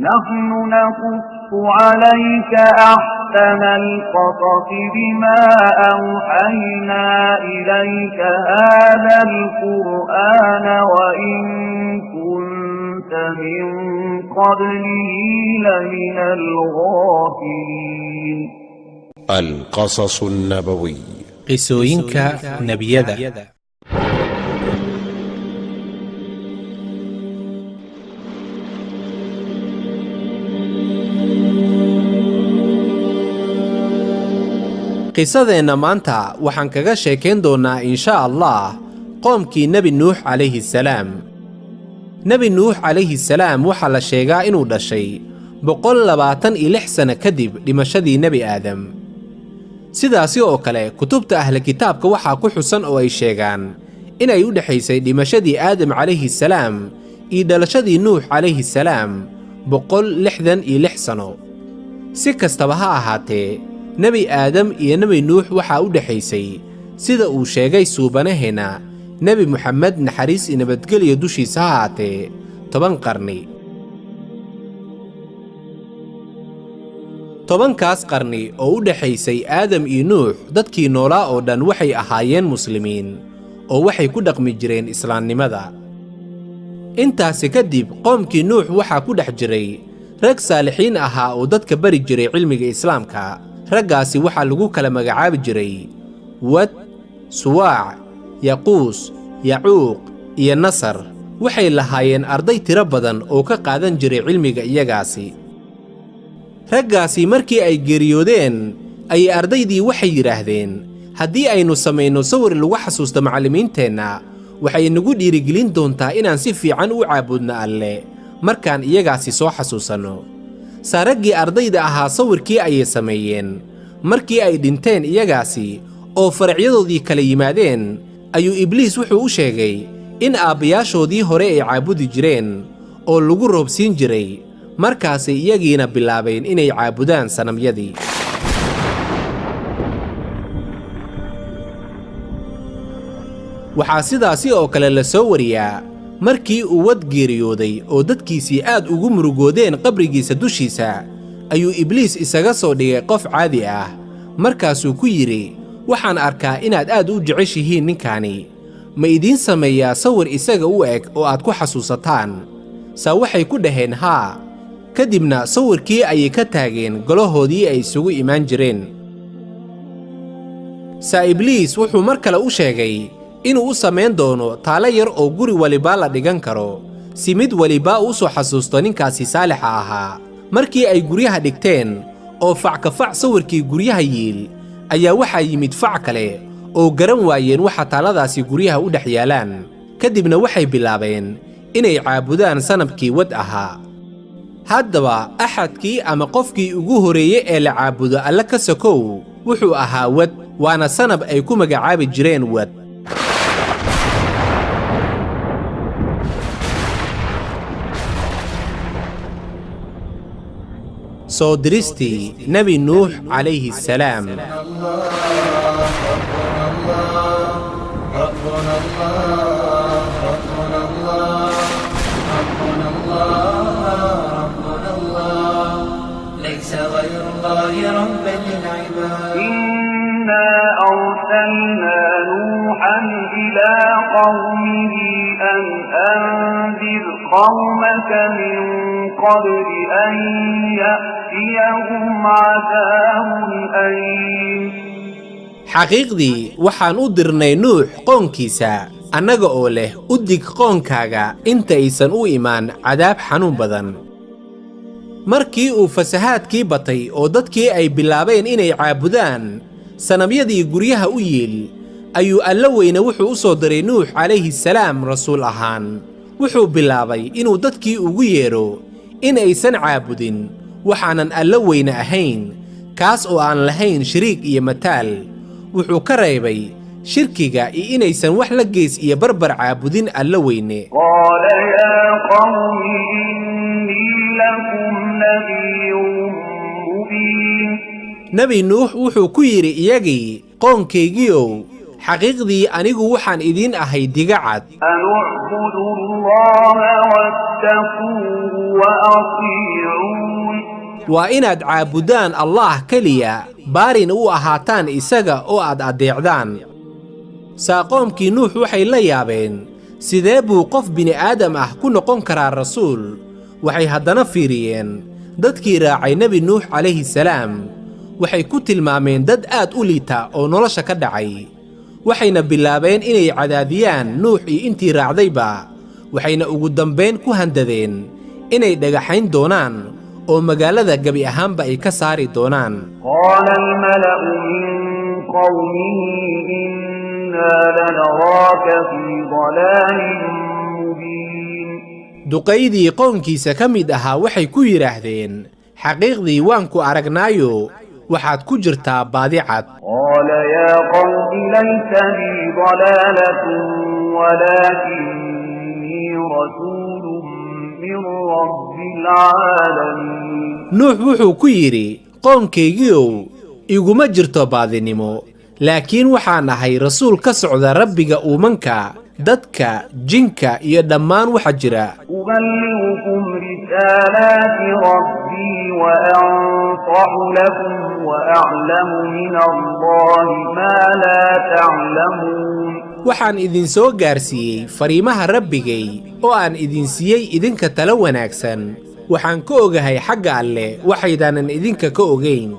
نحن نقص عليك أحسن القصص بما أوحينا إليك هذا القرآن وإن كنت من قبله لمن الغافلين. القصص النبوي. Qisooyinka nebiyada. Qisadeenna maanta waxaan kaga sheekayn doonnaa insha Allah qoomkii Nebi Nuux calayhi salaam. Nebi Nuux calayhi salaam waxaa la sheegaa inuu dhashay 126 sano kadib dhimashadii Nebi Aadam. Sidaasi oo kale kutubta ahla kitaabka waxaa ku xusan oo ay sheegaan inay u dhexaysay dhimashadii Aadam calayhi salaam iyo dhalashadii Nuux calayhi salaam 166 sano. Si kastaba ha ahaatee, Nebi Aadam iyo Nebi Nuux waxaa u dhexaysay sida uu sheegay suubanaheena Nebi Muxamed naxariis iyo nabadgelyo dushiisa ha ahaatee 10 qarni. 10kaas qarni oo u dhexaysay Aadam iyo Nuux dadkii noolaa oo dhan waxay ahaayeen muslimiin oo waxay ku dhaqmi jireen islaamnimada. Intaasi kadib qoomkii Nuux waxaa ku dhex jiray rag saalixiin ahaa oo dadka bari jiray cilmiga islaamka. Raggaasi waxaa lagu kala magacaabi jiray Wad, Suwaac, Yaquus, Yacuuq iyo Nasar. Waxay lahaayeen arday tiro badan oo ka qaadan jiray cilmiga iyagaasi. Raggaasi markii ay geeriyoodeen ayay ardaydii waxay yidhaahdeen, haddii aynu samayno sawir lagu xasuusto macallimiinteenna, waxay nagu dhiirigelin doontaa inaan si fiican u caabudno Alle markaan iyagaasi soo xasuusanno. Saaraggii ardayda ahaa sawirkii ayay sameeyeen. Markii ay dhinteen iyagaasi oo faracyadoodii kala yimaadeen, ayuu Ibliis wuxuu u sheegay in aabbayaashoodii hore ay caabudi jireen oo lagu roobsiin jiray. Markaasay iyagiina bilaabeen inay caabudaan sanamyadii. Waxaa sidaasi oo kale la soo wariyaa markii uu Wad geeriyooday oo dadkiisii aad ugu murugoodeen qabrigiisa dushiisa, ayuu Ibliis isaga soo dhigay qof caadi ah. Markaasuu ku yidhi, waxaan arkaa inaad aad u jeceshihiin ninkaani, ma idiin sameeyaa sawir isaga u eg oo aad ku xasuusataan? Saa waxay ku dhaheen haa. Kadibna sawirkii ayay ka taageen golahoodii ay isugu imaan jireen. Saa Ibliis wuxuu mar kale u sheegay inuu u samayn doono taalo yar oo guri walibaa la dhigan karo, si mid walibaa u soo xasuusto ninkaasi saalixa ahaa. Markii ay guryaha dhigteen oo fac ka fac sawirkii guryaha yiil, ayaa waxaa yimid fac kale oo garan waayeen waxa taaladaasi guryaha u dhex yaalaan. Kadibna waxay bilaabeen inay caabudaan sanabkii Wad ahaa. Haddaba axadkii ama qofkii ugu horreeyey ee la caabudo Alle ka sokow wuxuu ahaa Wad, waana sanab ay ku magacaabi jireen Wad. Soo diristii Nebi Nuux calayhi salaam. ربنا الله ربنا الله ربنا الله ربنا الله ليس غير الله ربا للعباد. إنا أرسلنا نوحا إلى قومه أن أنذر قومك من قبل أن يأتيهم عذاب أليم. Xaqiiqdii waxaan u dirnay Nuux qoonkiisa annaga oo leh u dig qoonkaaga inta aysan u imaan cadaab xanuun badan. Markii uu fasahaadkii batay oo dadkii ay bilaabeen inay caabudaan sanamyadii guryaha u yiil, ayuu Alla weyne wuxuu u soo diray Nuux calayhi salaam rasuul ahaan. Wuxuu bilaabay inuu dadkii ugu yeedho in aysan caabudin waxaanan Alla weyne ahayn, kaas oo aan lahayn shariik iyo mataal. Wuxuu ka reebay shirkiga iyo inaysan wax la gees iyo barbar caabudin Alla weyne. قال يا قوم إني لكم نذير مبين. Nebi Nuux wuxuu ku yidhi iyagii, qoonkaygiiow, Xaqiiqdii anigu waxaan idiin ahay digacad. أن اعبدوا الله واتقوه وأطيعون. Waa inaad caabudaan Allaah keliya, baarin u ahaataan isaga oo aad addeecdaan. Saaqoomkii Nuux waxay la yaabeen, sidee buu qof bini'aadam ah ku noqon karaa rasuul? Waxay haddana fiiriyeen dadkii raacay Nebi Nuux calayhi salaam. Waxay ku tilmaameen dad aad u liita oo nolosha ka dhacay. Waxayna bilaabeen inay cadaadiyaan Nuux iyo intii raacdayba. Waxayna ugu dambayn ku handadeen inay dhagaxayn doonaan oo magaalada gebi ahaanba ay ka saari doonaan. قال الملأ من قومه إنا لنراك في ضلال مبين. Duqaydii qoonkiisa ka mid ahaa waxay ku yidhaahdeen, xaqiiqdii waan ku aragnaayo, waxaad ku jirtaa baadi cad. قال يا قوم ليس بي ضلالة ولكني رسول من رب العالمين. Nuux wuxuu ku yidhi, qoonkaygiiow, iguma jirto baadinimo, laakiin waxaan ahay rasuul ka socda Rabbiga uumanka, dadka, jinka iyo dhammaan waxa jira. أبلغكم رسالات ربي وأنصح لكم وأعلم من الله ما لا تعلمون. Waxaan idin soo gaarsiiyey fariimaha Rabbigay oo aan idin siiyey idinka talo wanaagsan. Waxaan ka ogahay xagga Alle waxaydaanan idinka ka ogayn.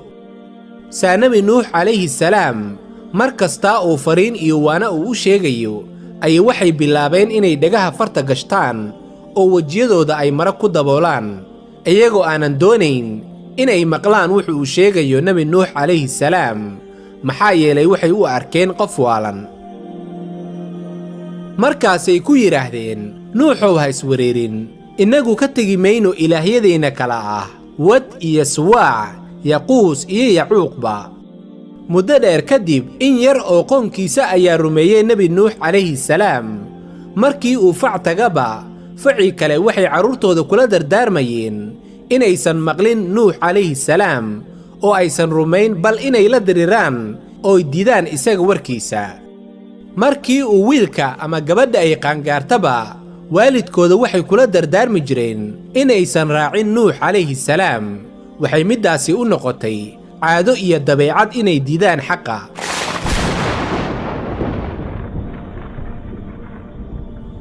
Saa Nebi Nuux calayhi salaam mar kastaa uu fariin iyo waana uu u sheegayo ayay waxay bilaabeen inay dhagaha farta gashtaan oo wejiyadooda ay mara ku daboolaan, iyagoo aanan doonayn inay maqlaan wuxuu uu sheegayo Nebi Nuux calayhi salaam, maxaa yeelay waxay u arkeen qof waalan. Markaasay ku yidhaahdeen, Nuuxow, ha iswareerin, innagu ka tegi mayno ilaahyadeenna kala ah Wad iyo Suwaac, Yaquus iyo Yacuuqba. Muddo dheer kadib in yar oo qoonkiisa ayaa rumeeyey Nebi Nuux calayhi salaam. Markii uu fac tagaba, facii kale waxay carruurtooda kula dardaarmayeen inaysan maqlin Nuux calayhi salaam oo aysan rumayn, bal inay la diriraan ooy diidaan isaga warkiisa. Markii uu wiilka ama gabadha ay qaangaartaba, waalidkooda waxay kula dardaarmi jireen inaysan raacin Nuux calayhi salaam. Waxay middaasi u noqotay caado iyo dabeecad inay diidaan xaqa.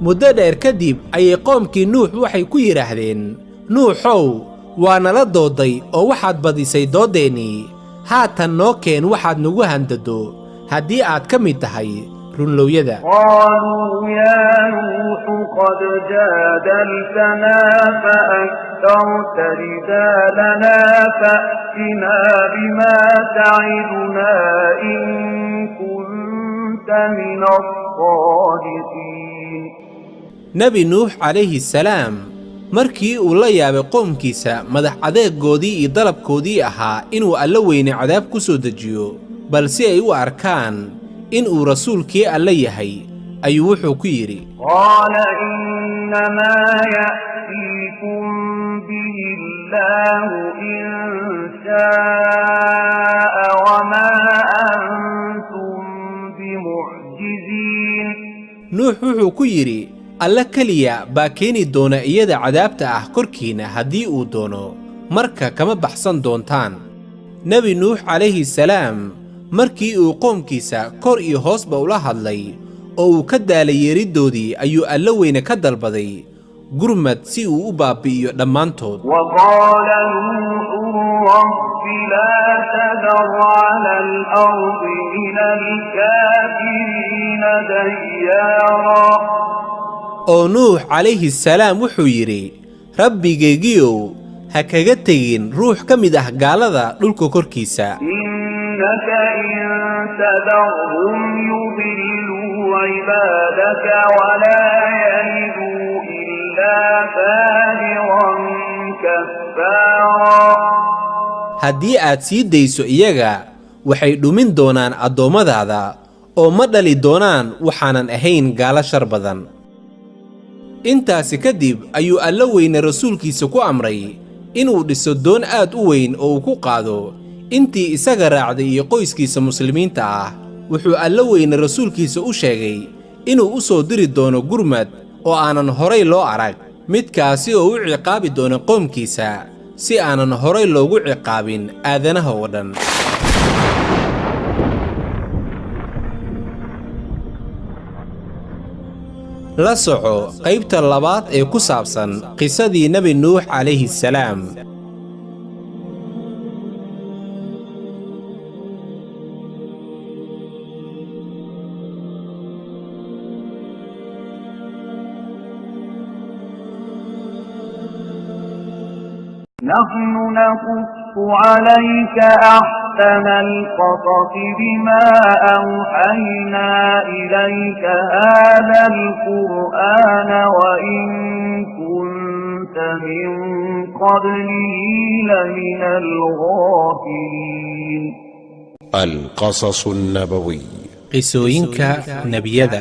Muddo dheer kadib ayay qoomkii Nuux waxay ku yidhaahdeen, Nuuxow, waa nala dooday oo waxaad badisay dooddeennii. Haatan noo keen waxaad nagu handado haddii aad ka mid tahay runlowyada. قالوا يا نوح قد جادلتنا فأكثرت جدالنا فأتنا بما تعدنا إن كنت من الصادقين. Nebi Nuux calayhi salaam markii uu la yaabay qoomkiisa madax adeegoodii iyo dalabkoodii ahaa inuu Alla weyne cadaab ku soo dejiyo, bal si ay u arkaan in uu rasuulkii Alle yahay, ayuu wuxuu ku yidhi: قال إنما يأتيكم به الله إن شاء وما أنتم بمعجزين. Nuux wuxuu ku yidhi, Alle keliya baa keeni doona iyada cadaabta ah korkiinna haddii uu doono, marka kama baxsan doontaan. Nebi Nuux calayhi salaam markii uu qoomkiisa kor iyo hoosba ula hadlay oo uu ka daalay yeeriddoodii, ayuu Alla weyne ka dalbaday gurmad si uu u baabi'iyo dhammaantood. وقال نوح رب لا تذر على الأرض من الكافرين ديارا. Oo Nuux calayhi salaam wuxuu yidhi, Rabbigaygiyow, ha kaga tegin ruux ka mid ah gaalada dhulka korkiisa. إنك إن تذرهم يضلوا عبادك ولا يلدوا إلا فاجرا كفارا. Haddii aad sii dayso iyaga, waxay dhumin doonaan addoommadaada oo ma dhali doonaan waxaanan ahayn gaalo shar badan. Intaasi kadib ayuu Alla weyne rasuulkiisa ku amray inuu dhiso doon aad u weyn oo uu ku qaado intii isaga raacday iyo qoyskiisa muslimiinta ah. Wuxuu Alla weyne rasuulkiisa u sheegay inuu u soo diri doono gurmad oo aanan horay loo arag, midkaasi oo u ciqaabi doono qoomkiisa si aanan horay loogu ciqaabin aadanaha oo dhan. La soco qaybta labaad ee ku saabsan qisadii Nebi Nuux calayhi salaam. نحن نقص عليك أحسن القصص بما أوحينا إليك هذا القرآن وإن كنت من قبله لمن الغافلين. القصص النبوي. Qisooyinka nebiyada.